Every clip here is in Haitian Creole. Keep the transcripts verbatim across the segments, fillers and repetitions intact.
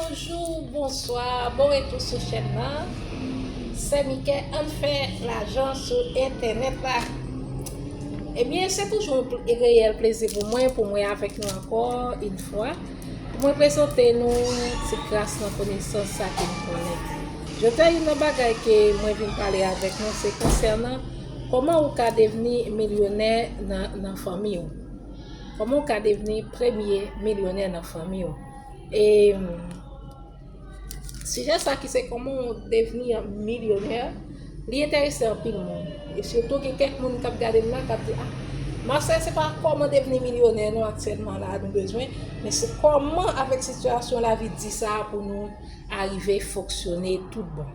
Bonjou, bonswa, bon retou sou chèn nan. Sè Mikè, ann fè lajan sou entènèt la. Ebyen, se toujou yon pl- reyèl plezi pou mwen, pou mwen avèk nou ankò yon fwa, pou mwen prezante nou ti kras nan konesans sa ke m konnen. Jodi a, youn nan bagay ke mwen vin pale avèk nou, se konsènan kòman ou ka devni milyonè nan, nan fanmi w. Kòman ou ka devni premye milyonè nan fanmi w. E, sijè sa ki se kòman w devni milyonè, li enterese anpil moun. E sitou gen kèk moun k ap gade m la k ap di, ah, Marcel, se pa kòman devni milyonè non aktyèlman la nou bezwen, men se kòman avèk sitiyasyon lavi di sa a pou nou arive fonksyone tout bon.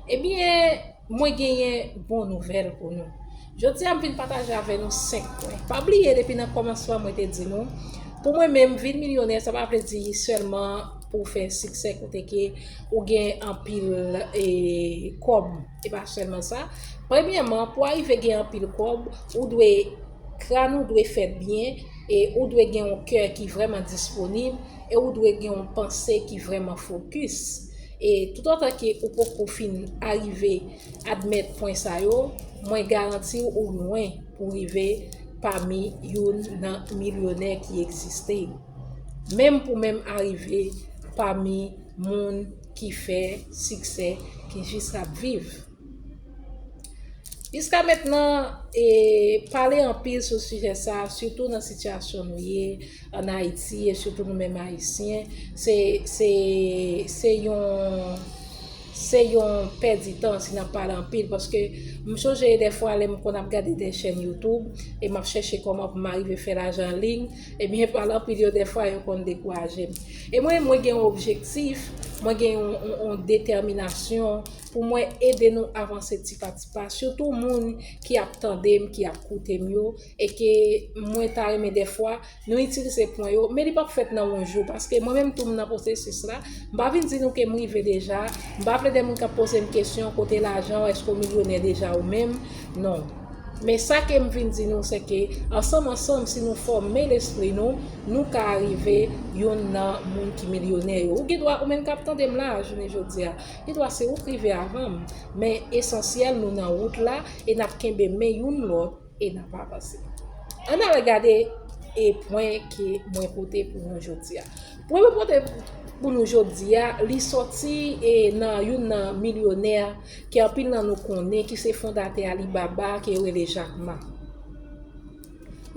Ebyen, mwen genyen bon nouvèl pou nou. Jodi a, m vin pataje avè nou senk pwen. Pa bliye, depi nan kòmansman, mwen te di nou, pou mwen menm, vin milyonè, sa pa vle di sèlman pou w fè siksè kote ke ou gen anpil e, kòb. E pa sèlman sa. Premyèman, pou w arive gen anpil kòb, ou dwe, kran ou dwe fèt byen, e ou dwe gen yon kè ki vrèman disponib, e ou dwe gen yon panse ki vrèman fokis. E toutotan ke ou poko fin arive admèt pwen sa yo, mwen garanti w ou lwen pou rive pami youn nan milyonè ki egziste. Menm pou menm arive pami moun ki fè siksè, ki jis ap viv. Jiska mentnan, e, pale anpil sou sijè sa, sitou nan sitiyasyon nou ye ann Ayiti, e sitou nou menm Ayisyen, se, se, se yon, se yon pèditan si n ap pale anpil, paske m sonje dèfwa lè m konn ap gade de chèn YouTube, e m ap chèche kòman pou m arive fè lajan an liy, ebyen, pale anpil yo dèfwa yo konn dekouraje m. E mwen, mwen gen yon objektif, mwen gen yon, yon, yon detèminasyon, pou mwen ede nou avanse ti pa ti pa, sitou moun ki ap tande m, ki ap koute m yo, e ke mwen ta renmen dèfwa nou itilize pwen yo, men li p ap fèt nan yon jou, paske mwen menm tou m nan pwosesis la, m pa vin di nou ke m rive deja, m pa vle de moun k ap poze m kesyon, kote lajan w, èske w milyonè deja ou menm, non. Men sa ke m vin di nou, se ke ansanm, ansanm, si nou fòme lespri nou, nou ka rive youn nan moun ki milyonè yo. Ou gen dwa, ou menm k ap tande m la, jounen jodi a, gen dwa se ou k rive avan m. Men esansyèl, nou nan wout la, e n ap kenbe men youn lòt, e n ap avanse. Ann al gade e pwen ke mwen pote pou nou jodi a. Pwen mwen pote pou nou jodi a, li sòti e nan youn nan milyonè ke anpil nan nou konnen, ki se fondatè Alibaba, ke yo rele Jack Ma.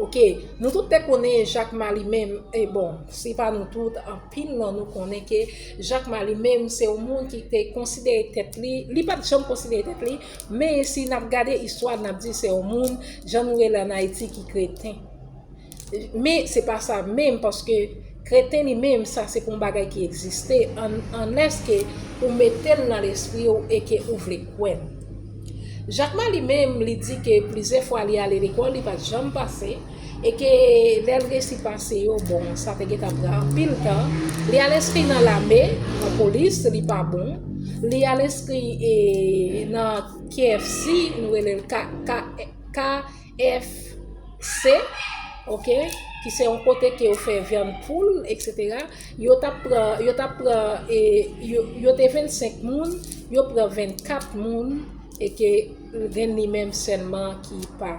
Oke, nou tout te konnen Jack Ma li menm, e bon, si pa nou tout, anpil nan nou konnen ke Jack Ma li menm se yon moun ki te konsidere tèt li, li pa t janm konsidere tèt li, men si n ap gade istwa, n ap di se yon moun, jan nou rele ann Ayiti, ki kreten. Men se pa sa menm, paske kreten li menm, sa se pa yon bagay ki egziste, an, anlèske ou mete l nan lespri w e ke ou vle kwè l. Jack Ma li menm, li di ke plizyè fwa li ale lekòl, li pa t janm pase, e ke lè l resi pase yo, bon, sa te gentan pran anpil tan. Li al enskri nan lame, nan polis, li pa bon. Li al enskri e, nan K F C, nou rele l K, K, K F C, oke, ki se yon kote ke yo fè vyann poul, etsetera. Yo t ap pran, yo t ap pran, e, yo, yo te vennsenk moun, yo pran vennkat moun, e ke gen li menm sèlman ki pa,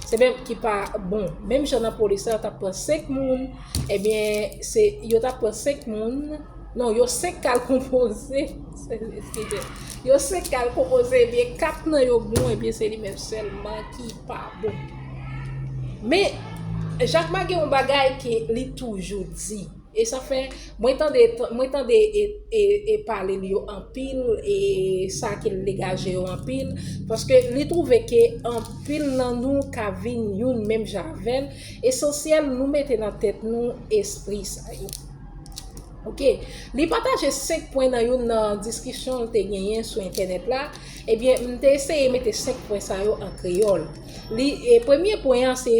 se menm ki pa bon. Menm jan nan polis la, yo t ap pran senk moun, ebyen, se, yo t ap pran senk moun, non, yo senk k al konpoze, eskize, yo senk k al konpoze, ebyen, kat nan yo bon, ebyen, se li menm sèlman ki pa bon. Men, Jack Ma gen yon bagay ke li toujou di, e sa fè, mwen tande, mwen tande e, e, e pale l yo anpil, e sa ke l degaje yo anpil, paske li twouve ke anpil nan nou ka vin youn menm jan avè l, esansyèl nou mete nan tèt nou espri sa yo. Oke, li pataje senk pwen nan youn nan diskisyon l te genyen sou entènèt la, ebyen, m te eseye mete senk pwen sa yo an kreyòl. Li, e premye pwen an se,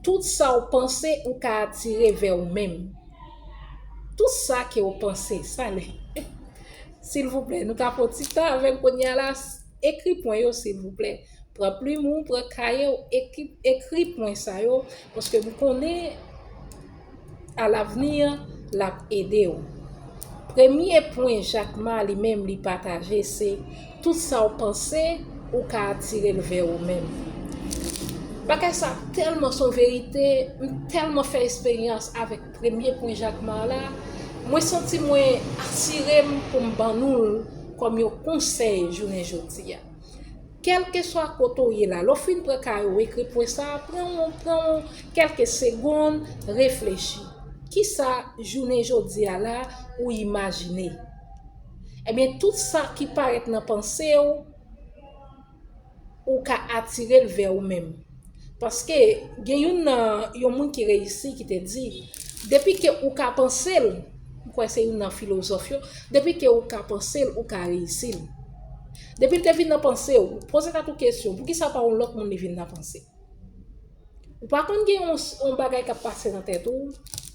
tout sa w panse ou ka atire vè ou menm. Tout sa ke w panse, sa li. Silvouplè, nou ka pran ti tan avè m kounye a la, ekri pwen yo, silvouplè. Pran plim ou, pran kaye w, ekri, ekri pwen sa yo, paske m konnen alavni, l ap ede w. Premye pwen Jakma li menm li pataje se, tout sa w panse, ou ka atire l vè ou menm. Bagay sa tèlman se yon verite, m tèlman fè esperyans avèk premye pwen Jakma la, mwen santi mwen asire m pou m ban nou l kòm yon konsèy jounen jodi a. Kèlkeswa kote w ye la, lè w fin pran kaye w ekri pwen sa, pran yon, pran yon kèlke segonn, reflechi. Kisa jounen jodi a la ou imajine? Ebyen, tout sa ki parèt nan panse w, ou ka atire l vè ou menm. Paske gen youn nan, yon moun ki reyisi ki te di, depi ke ou ka panse l, m kwè se youn nan filozòf yo, depi ke ou ka panse l, ou ka reyisi l. Depi l te vin nan panse w, poze tèt ou kesyon, poukisa pa yon lòt moun li vin nan panse? Ou pa konn gen yon, yon bagay k ap pase nan tèt ou,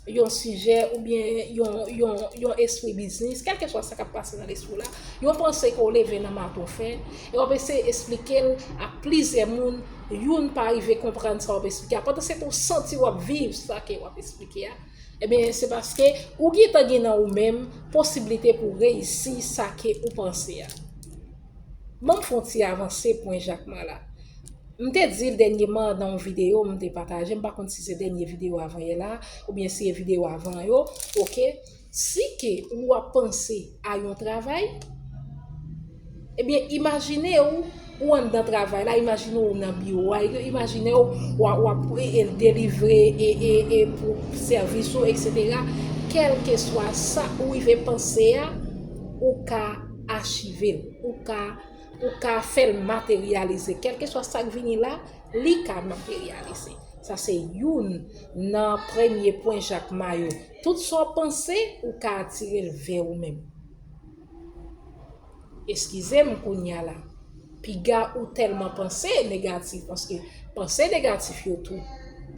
yon sijè oubyen yon, yon, yon espri biznis, kèlkeswa sa k ap pase nan lespri w la, yon panse ke w leve nan maten w fè, e w ap eseye esplike l ak plizyè moun, youn pa rive konprann sa w ap esplike a. Pandan se tan w santi w ap viv sa ke w ap esplike a, ebyen, se paske ou gentan gen nan ou menm posiblite pou w reyisi sa ke ou panse a. Ban m fè yon ti avanse pwen Jakma la. M te di l dènyèman nan yon videyo m te pataje, m pa konn si se dènye videyo avan yè la, oubyen si e videyo avan yo, oke? Si ke ou ap panse a yon travay, ebyen, imajine w, ou anndan travay la, imajine w nan biwo a, imajine w, w ap, w ap, e, e, delivre, e, e, e, pou sèvis ou, etsetera. Kèlkeswa sa ou rive panse a, ou ka achive l, ou ka ou ka fè l materyalize. Kèlkeswa sa k vini la, li ka materyalize. Sa se youn nan premye pwen Jakma yo. Tout sa w panse, ou ka atire l vè ou menm. Eskize m kounye a la. Piga ou tèlman panse negatif, paske panse negatif yo tou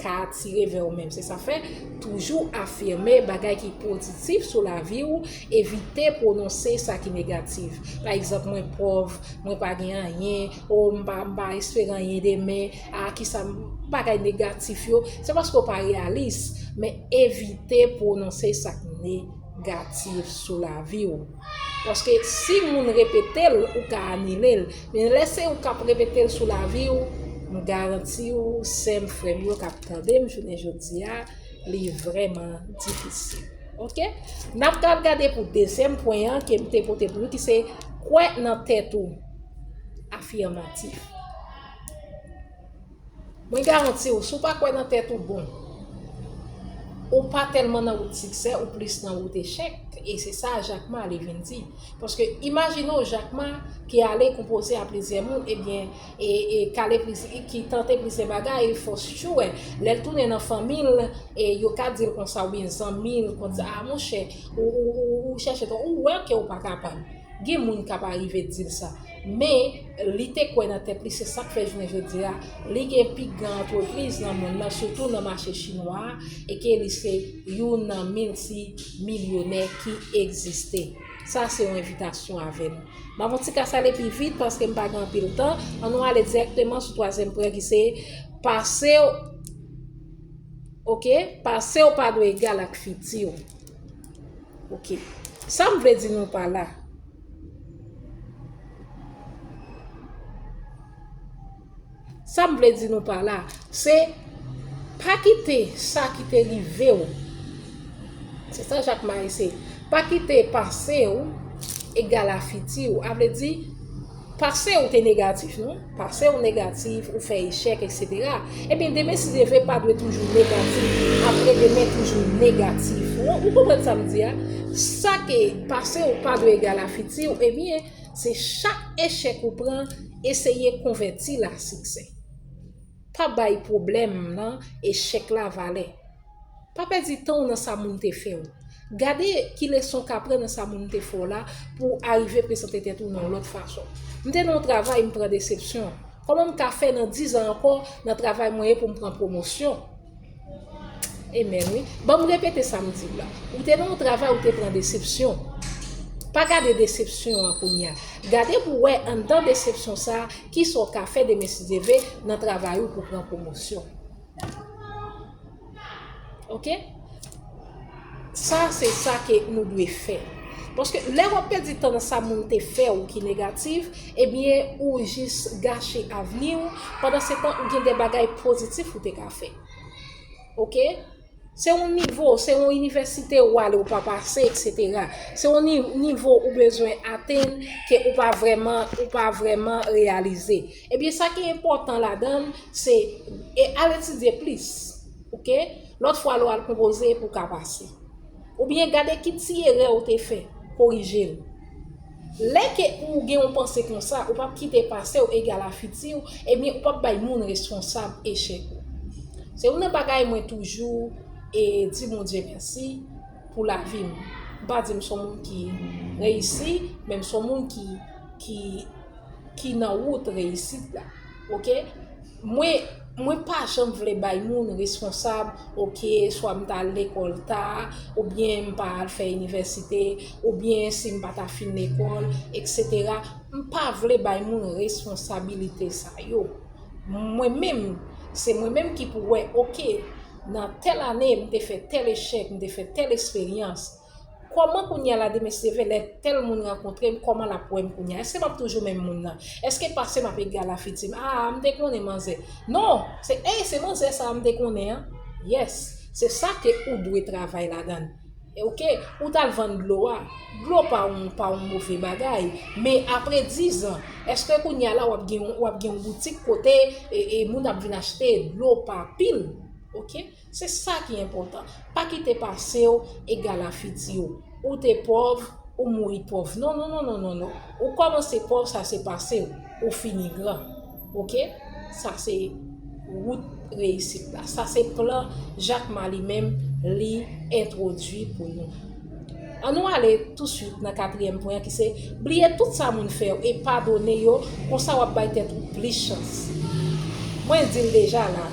ka atire vè ou menm. Se sa fè, toujou afime bagay ki pozitif sou lavi w, evite pwononse sa ki negatif. Pa egzanp, mwen pòv, mwen pa gen anyen, o m pa, m pa espere anyen demen, a kisa m, bagay negatif yo, se paske w pa reyalis, men evite pwononse sa k negatif sou lavi w. Paske si moun repete l, ou ka anile l. Men lè se ou k ap repete l sou lavi w, m garanti w, sè m, frè m yo k ap tande m jounen jodi a, li vrèman difisil. Oke? N ap pral gade pou dezyèm pwen an ke m te pote pou nou, ki se kwè nan tèt ou. Afimatif. Mwen garanti w, si w pa kwè nan tèt ou bon, ou pa tèlman nan wout siksè, ou plis nan wout echèk. E se sa Jakma li vin di. Paske imajine w Jakma ki ale konpoze a plizyè moun, ebyen, e, e k ale pliz-, ki tante plizyè bagay, fòs tchouè. Lè l tounen nan fanmi l, e yo ka di l konsa, oubyen zanmi l, konn di, a monchè, ou, ou, ou, ou chèche twòp, ou wè ke ou pa kapab. Gen moun k ap arive di l sa. Men, li te kwè nan tèt li, se sa k fè jounen jodi a, li gen pi gran antrepriz nan mond nan, sitou nan mache chinwa a, e ke li se youn nan miltimilyonè ki egziste. Sa se yon envitasyon avè nou. M ap fè yon ti kas ale pi vit paske m pa gen anpil tan. Ann nou ale dirèkteman sou twazyèm pwen ki se pase w, oke? Pase w pa dwe egal ak fiti w. Oke. Sa m vle di nou pa la. Sa m vle di nou pa la, se pa kite sa ki te rive w. Se sa Jakma ese. Pa kite pase w egal a fiti w. A vle di, pase w te negatif, non? Pase w negatif, ou fè echèk, etsetera. Ebyen, demen, si Dye vle, pa dwe toujou negatif. Apre demen, toujou negatif. Ou, ou konprann sa m di a? Sa ke pase w pa dwe egal a fiti w, ebyen, se chak echèk ou pran, eseye konvèti l a siksè. Pa bay pwoblèm nan echèk la valè. Pa pèdi tan w nan sa moun te fè w. Gade ki leson w ka pran nan sa moun te fè w la pou w arive prezante tèt ou nan yon lòt fason. M te nan yon travay, m pran desepsyon. Kòman m ka fè nan diz an ankò nan travay mwen ye pou m pran pwomosyon? Amen, wi. Ban m repete sa m di w la. Ou te nan yon travay, ou te pran desepsyon. Pa gade desepsyon an kounye a. Gade pou w wè anndan desepsyon sa a, kisa w ka fè demen si Dye vle nan travay ou pou pran pwomosyon. Oke? Sa, se sa ke nou dwe fè. Paske lè w ap pèdi tan nan sa moun te fè w ki negatif, ebyen, ou jis gache avni w, pandan se tan ou gen de bagay pozitif ou te ka fè. Oke? Se yon nivo, se yon inivèsite ou ale ou pa pase, etsetera. Se yon ni- nivo ou bezwen atenn ke ou pa vrèman, ou pa vrèman reyalize. Ebyen, sa ki enpòtan ladan l, se e al etidye plis. Oke? Lòt fwa lè w al konpoze pou w ka pase. Oubyen gade ki ti erè ou te fè, korije l. Lè ke ou gen yon panse konsa, ou p ap kite pase w egal a fiti w, ebyen ou p ap bay moun responsab echèk ou. Se youn nan bagay mwen toujou e di Bondye mèsi pou lavi m. M pa di m se yon moun ki reyisi, men m se yon moun ki, ki, ki nan wout reyisit la. Oke? Mwen, mwen pa janm vle bay moun responsab, oke, swa m t al lekòl ta, oubyen m pa al fè inivèsite, oubyen si m pa ta fin lekòl, etsetera. M pa vle bay moun responsabilite sa yo. Mwen menm, se mwen menm ki pou wè, oke, nan tèl ane, m te fè tèl echèk, m te fè tèl eksperyans. Kòman kounye a la demen si Dye vle lè tèl moun rankontre m, kòman l ap wè m kounye a? Èske m ap toujou menm moun nan? Èske pase m ap egal a fiti m? A, m te konnen manzè. Non, se, ey, se manzè sa a m te konnen an. Yes, se sa ke ou dwe travay ladan l. E oke, ou t al vann dlo a. Dlo pa yon, pa yon move bagay. Men apre diz an, èske kounye a la w ap gen, w ap gen yon boutik kote e, e moun ap vin achte dlo pa pil? Oke? Se sa ki enpòtan. Pa kite pase w egal a fiti w. Ou te pòv, ou mouri pòv. Non, non, non, non, non, non. Ou kòmanse pòv, sa se pase w. Ou fini gran. Oke? Sa se wout reyisit la. Sa se plan Jack Ma li menm li entwodui pou nou. An nou ale touswit nan katriyèm pwen an ki se bliye tout sa moun fè w e padone yo, konsa w ap bay tèt ou plis chans. Mwen di l deja la,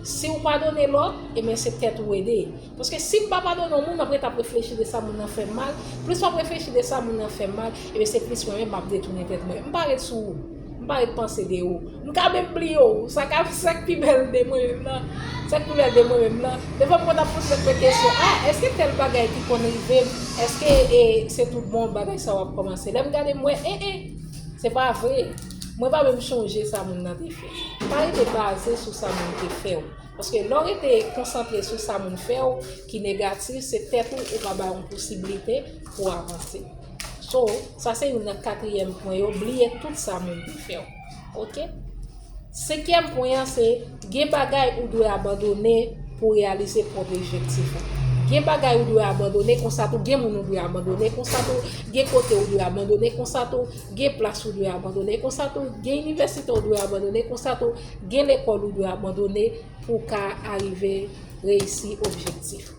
si w padone lòt, ebyen se tèt ou ede. Paske si m pa padone yon moun, m ap ret ap reflechi de sa moun nan fè m mal. Plis m ap reflechi de sa moun nan fè m mal, ebyen se plis mwen menm m ap detounen tèt mwen. M pa ret sou ou. M pa ret panse de ou. M ka menm bliye w. Sa ka, sa k pi bèl de mwen menm nan. Sa k pi bèl de mwen menm nan. Defwa m konn ap poze tèt mwen kesyon, a, èske tèl bagay ki konn rive m, èske e, se tout bon bagay sa w ap kòmanse? Lè m gade m wè, en, en, se pa vre. Mwen pa menm chonje sa moun nan te fè. Pa rete baze sou sa moun te fè w. Paske lè w rete konsantre sou sa moun fè w ki negatif, se tèt ou ou pa bay yon posiblite pou w avanse. So, sa se youn nan katriyèm pwen yo, bliye tout sa moun te fè w. Oke? Senkyèm pwen an se, gen bagay ou dwe abandone pou w reyalize pwòp objektif ou. Gen bagay ou dwe abandone, konsa tou gen moun ou dwe abandone, konsa tou gen kote ou dwe abandone, konsa tou gen plas ou dwe abandone, konsa tou gen inivèsite ou dwe abandone, konsa tou gen lekòl ou dwe abandone pou w ka arive reyisi objektif.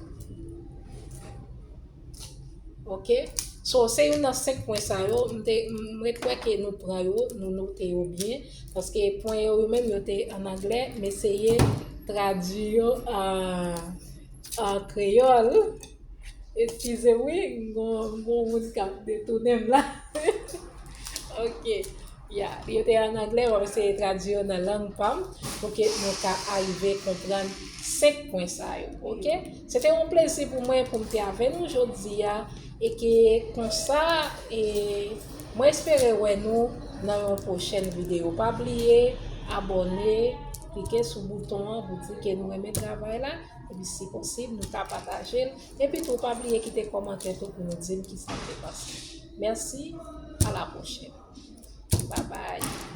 Oke? So, se youn nan senk pwen sa yo, m te, m ret wè ke nou pran yo, nou note yo byen, paske pwen yo, yo menm yo te an anglè, m eseye tradui yo an, an kreyòl. Eskize m wi, m gon, m gon moun k ap detounen m la. Oke. Ya, yo te an anglè, m ap eseye tradui yo nan lang pa m pou ke nou ka arive konprann senk pwen sa yo, oke? Se te yon plezi pou mwen pou m te avè nou jodi a, e ke konsa, e mwen espere wè nou nan yon pwochèn videyo. Pa bliye abòne, klike sou bouton an pou di ke nou renmen travay la, epi si posib, nou ka pataje l. Epi tou, pa bliye kite kòmantè tou pou nou di m kisa w te panse. Mèsi, a la pwochèn. Bye bye.